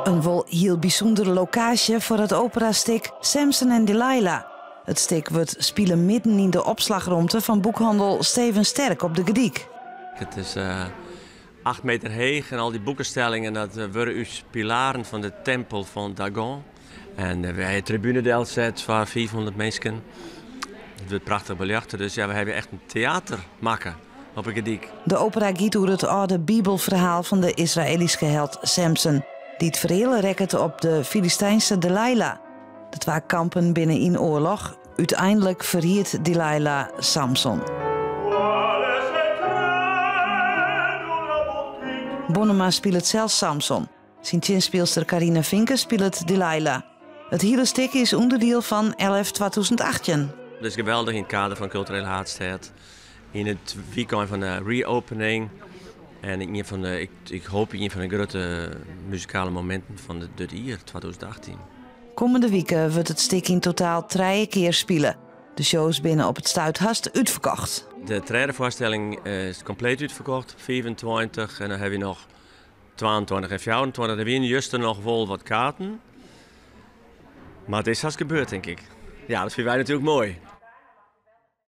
In wol hiel bysûndere lokaasje foar it operastik Samson en Delilah. It stik wurdt spile midden yn de opslachromte fan boekhannel Steven Sterk op de Gerdyk. It is 8 meter heech en al dy boekestellingen dat wurde ús pilaren fan de tempel fan Dagon. En wy hawwe tribune delset foar 500 minsken. It wurdt prachtich beljochte, dus ja, we hawwe echt in teater makke op 'e Gerdyk. De opera giet oer it âlde bibelferhaal fan de Israelyske held Samson, dy't fereale rekket op de Filistijnse Delilah. De twa kampen binne yn oarloch. Uteinlik ferriedt Delilah Samson. Bonnema spilet sels Samson. Syn tsjinspylster Carina Vinke spilet Delilah. It hiele stik is ûnderdiel fan LF 2018. Dat is geweldich yn it kader fan Kulturele Haadstêd. Yn it wykein fan de reopening en ien fan de, ik, ik hoop ien fan de grutte muzikale mominten fan dit jier 2018. Kommende wike wurdt it stik yn totaal trije kear spile. De shows binne op it stuit hast útferkocht. De tredde foarstelling is kompleet útferkocht, 25 en dan hawwe wy noch 22 en 24. Der wiene juster noch wol wat kaarten. Mar it is hast gebeurd, tink ik. Ja, dat fine wy natuerlik moai.